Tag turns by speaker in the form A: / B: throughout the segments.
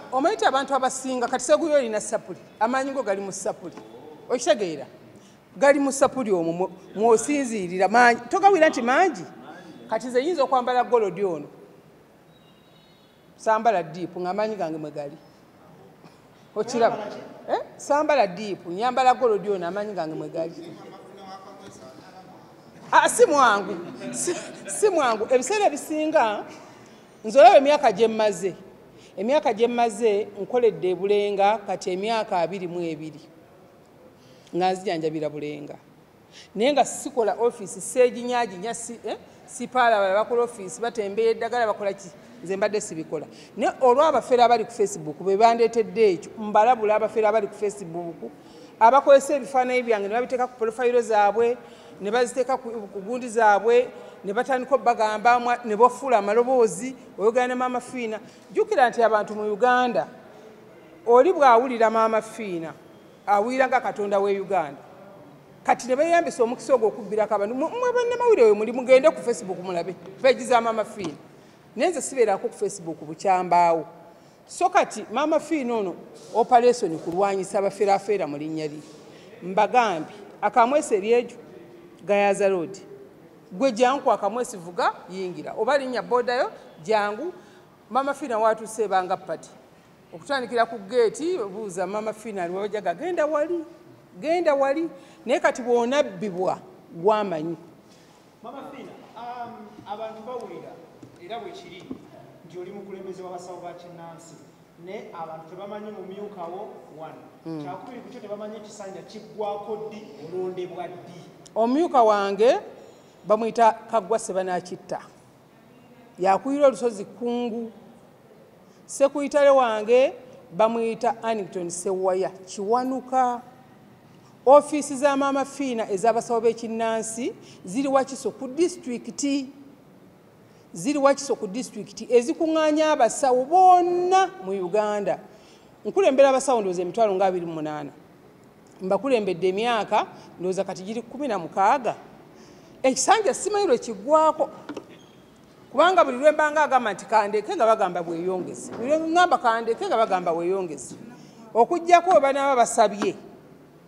A: Omanyi abantu abasinga kati Seguyo olina sapuli, amaanyi go gali mu sapuli, okitegeera? Gali mu sapuli omwo mw'osinziirira mangi, togawira nti mangi. Kati nze yinza okwambala golodi ono, sambala diipu ng'amaanyi gange mwe gali, okiraba? Sambala diipu, nyambala golodi ono, amaanyi gange mwe gali. Si mwangu, si mwangu. Ebiseera ebisinga nze olaba emyaka gye mmaze, emyaka gye mmaze nkoledde ebulenga kati emyaka 22 nga nzijanjabira Bulenga, naye nga sikola ofiisi, seeginyaginya, sipaala bakola ofiisi, batembeya eddagala, bakola ki, nze mbadde sibikola. Naye olw'abafere abali ku Facebook be bandeetedde ekyo, mbalabula abafere abali ku Facebook abakozesa ebifaananyi byange ne babiteeka ku profayiro zaabwe, ne baziteeka ku gundi zaabwe, ne batandika obbagamba ne bafuula amaloboozi oyogera ne Maama Fiina. Jjukira nti abantu mu Uganda oli bw'awulira Maama Fiina awulira nga Katonda w'e Uganda. Kati ne beeyambisa omukisa ogwo okubbirako abantu. Mmwe bannamawulire we muli mugende ku Facebook mulabe peegi za Maama Fiina, naye nze sibeerako ku Facebook bukyambaawo. So kati Maama Fiina ono operation kulwanyisa abafeerafeera mu linnya lye. Mbagambye akamwesi eryegyo Gayaza Road, gwe jangu akamwesi vuga yingira, oba linnya bodayo jangu. Maama Fiina watuuse ebanga pati okutandikira ku geeti, buuza Maama Fiina aliwa, bajaga genda wali, genda wali. Naye kati bw'onabbibwa gwamanyi.
B: Maama Fiina, abantu bawulira era bwe kiri nti oli mukulembeze w'abasawo ba kinnansi, naye abantu tebamanyi mumyukawo wano. Kyakubiri ku kyo tebamanyi ekisanja kiggwako ddi, olondebwa ddi.
A: Omumyuka wange bamuyita Kaggwa Sebanakitta, yakuyira olusozi Kungu. Sekuyitale wange bamuyita Annington Sewaya Kiwanuka. Ofiisi za Maama Fiina ez'abasawo b'ekinnansi ziri Wakiso ku disitulikiti, ziri Wakiso ku disitulikiti ezikuŋŋaanya abasawo bonna mu Uganda. Nkulembera abasawo ndowooza 280,000, mbakulembedde emyaka ndowooza kati giri 16. Ekisanja simanyi lwe kiggwako, kubanga buli lwe mbanga agamba nti kandeke nga bagamba bweyongeze, buli lwe ŋŋamba kandeke nga bagamba bweyongeze, okuggyako bwe banaaba basabye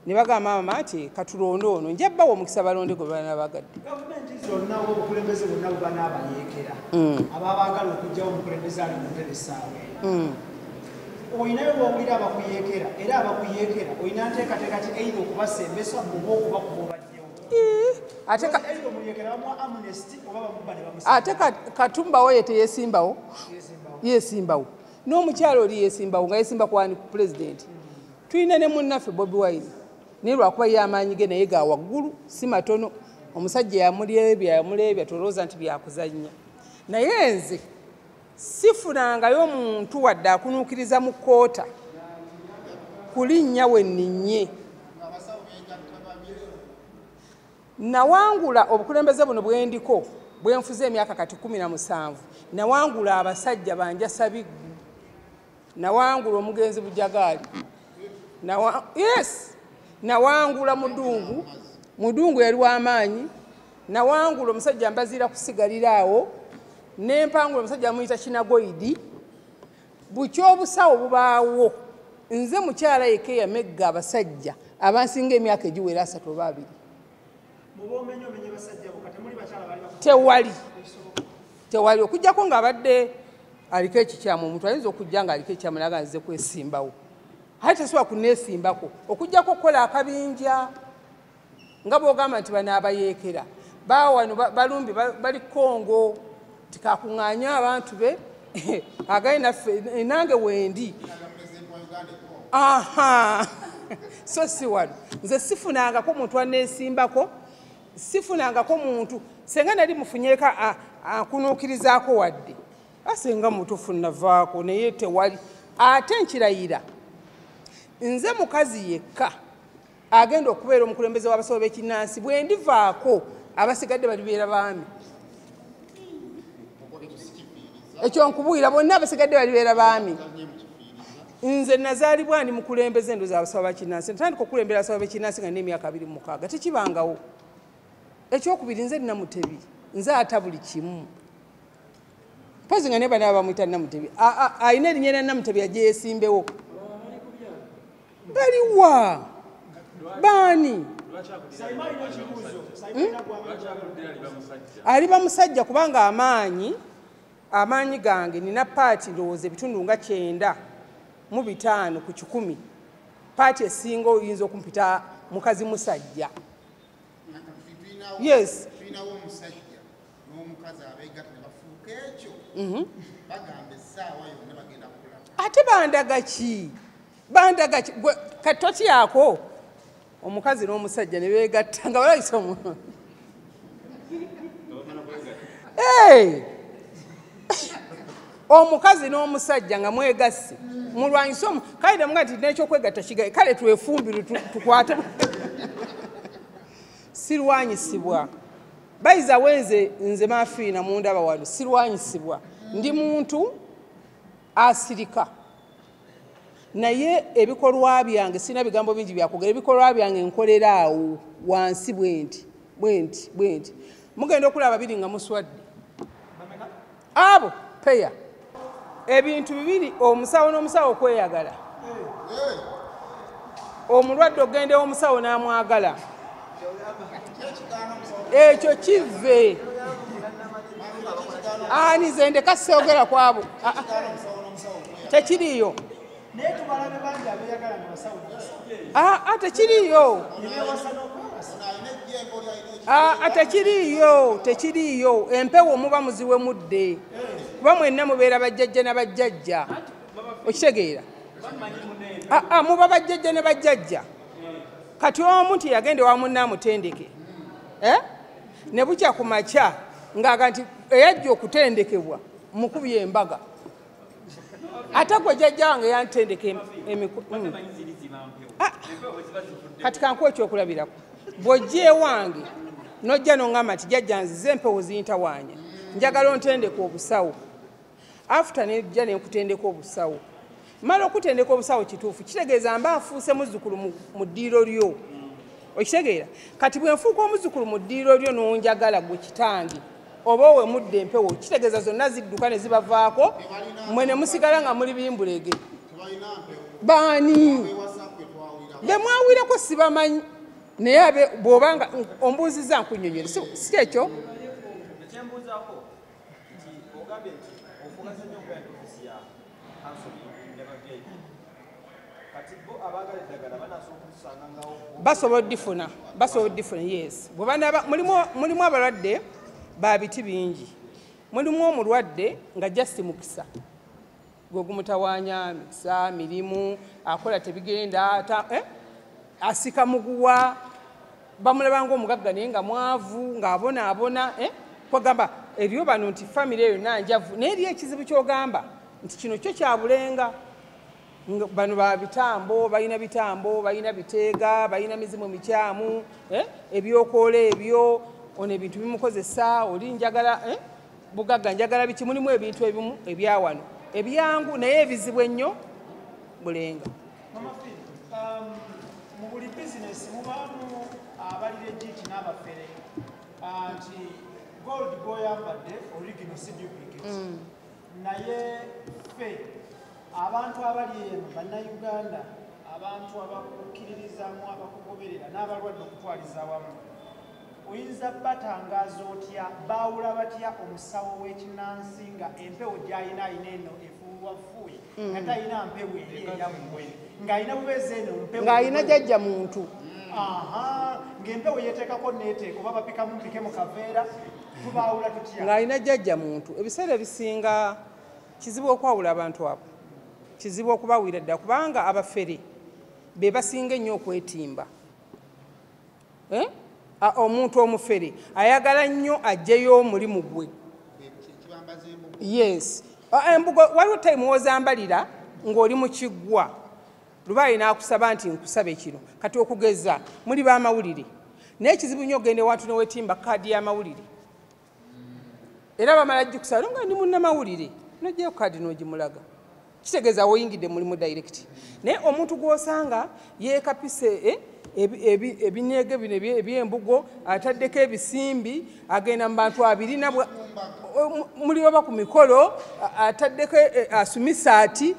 A: ne bagamba maama nti katulonde ono, nja bbawa omukisa balonde gwe banaaba bagadde.
B: Gavumenti zonna oba obukulembeze bwonna bwe banaabayeekera ababaagala okuggyawo omukulembeze ali mu ntebe essaawa eno, olinayo bw'owulira abakuyeekera, era abakuyeekera olina nteekateeka ki either okubasembesa oba okubakuba obajjewo? Either omuyeekera bamuwa amnesty oba bamubba ne bamusiba.
A: Ate Katumbawo ye teyeesimbawo? Yeesimbawo. N'omukyalo oli yeesimbawo, nga yeesimba kwani? Ku pulezidenti. Tulina ne munnaffe Bobi Wine, naye lwakuba ye amaanyi ge naye ga waggulu, si matono. Omusajja yamulyebya, yamuleebya, tolowooza nti byakuzannya. Naye nze sifunangayo muntu wadde akunuukiriza mu kkoota kulinnya we nninnye. Nawangula obukulembeze buno bwendiko bwenfuze emyaka kati 17, nawangula abasajja banjasabiggu, nawangula omugenzi Bujagaali, yes, nawangula Mudungu, Mudungu yali w'amaanyi, nawangula omusajja mbaziira kusigalira awo, nempangula omusajja amuyita Kinagoidi. Bukya obusawo bubaawo, nze mukyala yekka eyamegga abasajja abansinga emyaka egiwera 3 oba 2. Tewali, tewali, okuggyako ng'abadde aliko ekikyamu. Omuntu ayinza okujja ng'aliko ekikyamu naye nga nzize kwesimbawo, aye tasobola kunneesimbako okuggyako okukola akabinja nga bw'ogamba nti bano abayeekera baawano balumbi bali Kongo, tikakuŋŋaanya abantu be agaye naffe nange wendi. Aha, so si wano nze sifunangako muntu anneesimbako, sifunangako muntu senga nali mufunyeeko akunuukirizaako wadde asenga mutuufu navaako, naye tewali. Ate nkirayira nze mukazi yekka agenda okubeera omukulembeze w'abasawo b'ekinnansi, bwe ndivaako abasigadde balibeera baami. Ekyo nkubuulira, bonna abasigadde balibeera baami. Nze nazaalibwa ndi mukulembeze ndowooza abasawo b'ekinnansi, natandika okukulembera abasawo b'ekinnansi nga nina emyaka 26, tekibangawo. Ekyokubiri, nze nina Mutebi, nze ata buli kimu. Mpozi nga ne bana bamuyita Namutebi. Alina erinnya lya Namutebi agyesimbewo. Baliwa baani? Aliba musajja kubanga amaanyi gange nina paati ndowooza ebitundu nga 95 ku 100. Paati esinga oyinza okumpita mukazi musajja. Yes. Ate bandaga ki? Bandaga ki? Kati yako omukazi n'omusajja ne beegatta nga balayisa omu. Hey! Omukazi n'omusajja nga mwegasse mulwanyise omu kale namuga nti n'ekyokwegatta kigaye kale twefumbirwe tukwate. Sirwanyisibwa. Bayiza wenze nze Mafiina mundaba wano sirwanyisibwa. Ndi muntu asirika. Naye ebikolwa byange sina bigambo bingi byakugera, ebikolwa byange nkolera awo wansi bwenti bwenti bwenti. Mugenda okulaba biri nga muswadde. Abo peya ebintu bibiri, omusawo n'omusawo okweyagala. Omulwadde ogende omusawo n'amwagala. Ekyo kive. Ani nze ndeka seogera kwabo. Tekiriyo. Tekiriyo. Tekiriyo, tekiriyo. Empewo muba muziwe mudde. Kuba mwenna mubeera bajjajja na bajjajja. Okitegeera? Muba bajjajja ne bajjajja. Kati omuntu yagenda wa munne amutendeke. Ne bukya ku makya ng'aga nti eyajja okutendekebwa mukubye embaga. Ate gwe jjajja wange yantendeka kati kankuwa ekyokulabirako. Bw'ojja ewange n'ojja n'oŋŋamba nti jjajja nzize empewo zintawaanya, njagala ontendeka obusawo. After nejja ne nkutendeka obusawo. Mala okutendeka obusawo kituufu kitegeeza mba nfuuse muzzukulu mu ddiiro lyo. Okitegeera? Kati bwe nfuuka omuzzukulu mu ddiiro lyo n'onjagala gwe kitange oba owemudde empewo kitegeeza zonna zidduka ne zibavaako mmwe ne musigala nga muli bimbulege. Baani? Be mwawirako sibamanyi. Naye bw'obanga ombuuzizza nkunnyonnyola si ekyo? Basobola oddifuna, basobola oddifuna, yes. Bwe mulimu abalwadde ba biti bingi. Mulimu omulwadde nga just mukisa gwe gumutawaanya, mikisa, mirimu, akola tebigenda, asika muguwa, bamulaba ng'omugagga naye nga mwavu, ng'abonaabona, kwagamba eriyo bano nti famire eyo nanjavu, naye eriyo ekizibu ky'ogamba nti kino kyo kya bulenga. Bano ba bitambo, balina bitambo, balina biteega, balina mizimu mikyamu, ebyokoola ebyo, ono ebintu bimukozesa, oli njagala, bugagga njagala biki, mulimu ebintu ebimu ebya wano ebyangu naye ebizibu ennyo bulenga.
B: Mu buli bizinesi mubaamu abali legit n'abafere nti gold gw'oyambadde original si duplicate. Naye ffe abantu abali eno bannayuganda, abantu abakukkiririzaamu, abakugoberera n'abalwadde okutwaliza awamu, oyinza batangaaza otya, baawula batya omusawo w'ekinnansi nga empewo gy'alina alina eno efuuwafuuye nga talina mpewo eri eyammwe, ng'alina bubeezi eno mpewo
A: ng'alina jjajja muntu
B: ng'empewo yeeteekako neeteeka oba bapikamu mpike mu kaveera, tubaawula tutya?
A: Ng'alina jjajja muntu. Ebiseera ebisinga kizibu okwawula abantu abo, kizibu okubawira ddala kubanga abafere be basinga ennyo okwetimba. Omuntu omufere ayagala nnyo aggyeyo omulimu gwe. Yes. Embugo waliwo time w'ozambalira ng'oli mu kiggwa lubaale n'akusaba nti nkusabe kino. Kati okugeza muli b'amawulire, naye kizibu nnyo ogenda ewantu ne weetimba kaadi y'amawulire. Era bamala gikusaba nga ndi munnamawulire, n'oggyayo kaadi n'ogimulaga. Kitegeeza woyingidde mulimu direct. Naye omuntu gw'osanga yeekapise ebinyeege bino eby'embugo, ataddeko ebisimbi, agenda mu bantu abirina Muli oba ku mikolo, ataddeko asumisaati,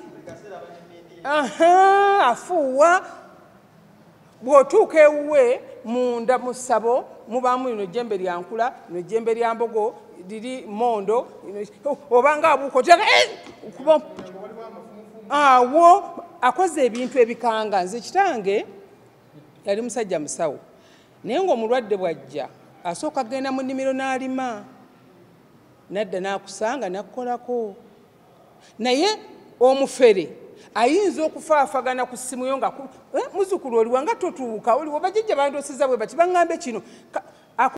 A: afuuwa. Bw'otuuka ewuwe munda mu ssabo mubaamu lino jjembe lya nkula, lino jjembe lya mbogo, liri mondo, obanga abuuka otyaga kuba awo akoze ebintu ebikanga. Nze kitange yali musajja musawo, naye ng'omulwadde bw'ajja asooka kugenda mu nnimiro n'alima, nadda n'akusanga n'akkolako. Naye omufere ayinza okufaafagana ku ssimu yo nga muzzukulu oliwa nga totuuka, oliwa bajjajja bandooseza bwe bati baŋŋambe kino.